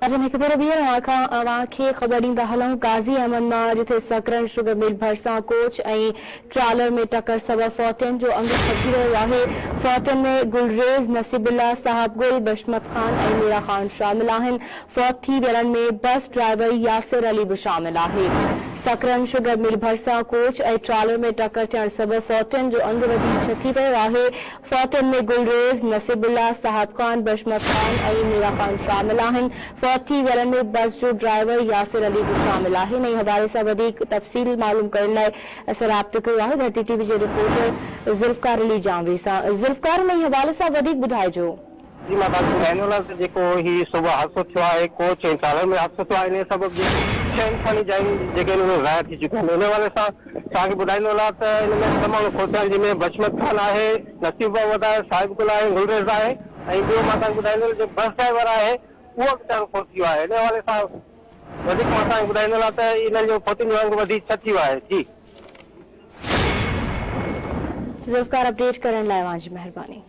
ناظرين هڪ ڀيرو ٻيهر اوهان کان اوهان کي خبر ڏيندا هلون قاضي احمد مان جتي سڪرنڊ شگر مل ڀرسان ڪوچ ۽ ٽرالر ۾ ٽڪر سبب فوتين جو انگ ڇٽي رهيو آهي فوتين ۾ گلريز، نصيب الله، صاحب گل، بشمت خان ۽ ميرا خان شامل آهن فوت ٿي ويلن ۾ بس ڊرائيور ياسر علي به شامل آهي سڪرنڊ شگر مل ڀرسان ڪوچ ۽ ٽرالر ۾ ٽڪر ٿيڻ سبب فوتين جو انگ وڌي ڇٽي ويو آهي فوتين ۾ گلريز، نصيب الله، صاحب خان، بشمت خان ۽ ميرا خان شامل آهن. فوت ٿي ويلن ۾ بس جو ڊرائيور ياسر علي به شامل آهي. انهي حوالي سان وڌيڪ تفصيل معلوم ڪرڻ لاء اسان رابطو ڪيو آهي ڌرتي ٽي وي جي رپورٽر ذوالفقار علي جانوري سان. ذوالفقار انهي حوالي سان وڌيڪ ٻڌائجو. جي مان توهان کي ٻڌائيندو هلان ته جيڪو هي صبح حادثو ٿيو آهي ڪوچ ۽ ٽرالر ۾ حادثو ٿيو آهي انهي سبب جيڪي ڇهه انساني جايون جيڪي آهن اهي ضايع ٿي چڪيون آهن انهي حوالي سان توهان کي ٻڌائيندو هلان ته ان ۾ ڇهه ماڻهو فوت ٿيا آهن جن ۾ بشمت خان آهي نصيب محمد آهي صاحب گل آهي گلريز آهي ۽ ٻيو مان توهان کي ٻڌائيندو هلان جيڪو بس ڊرائيور آهي اهو به ويچارو فوت ٿي ويو آهي انهي حوالي سان وڌيڪ مان توهان کي ٻڌائيندو هلان ته انهن جو فوتين جو انگ وڌي ڇهه ٿي ويو آهي جي. ذوالفقار اپڊيٽ ڪرڻ لاء اوهان جي مهرباني.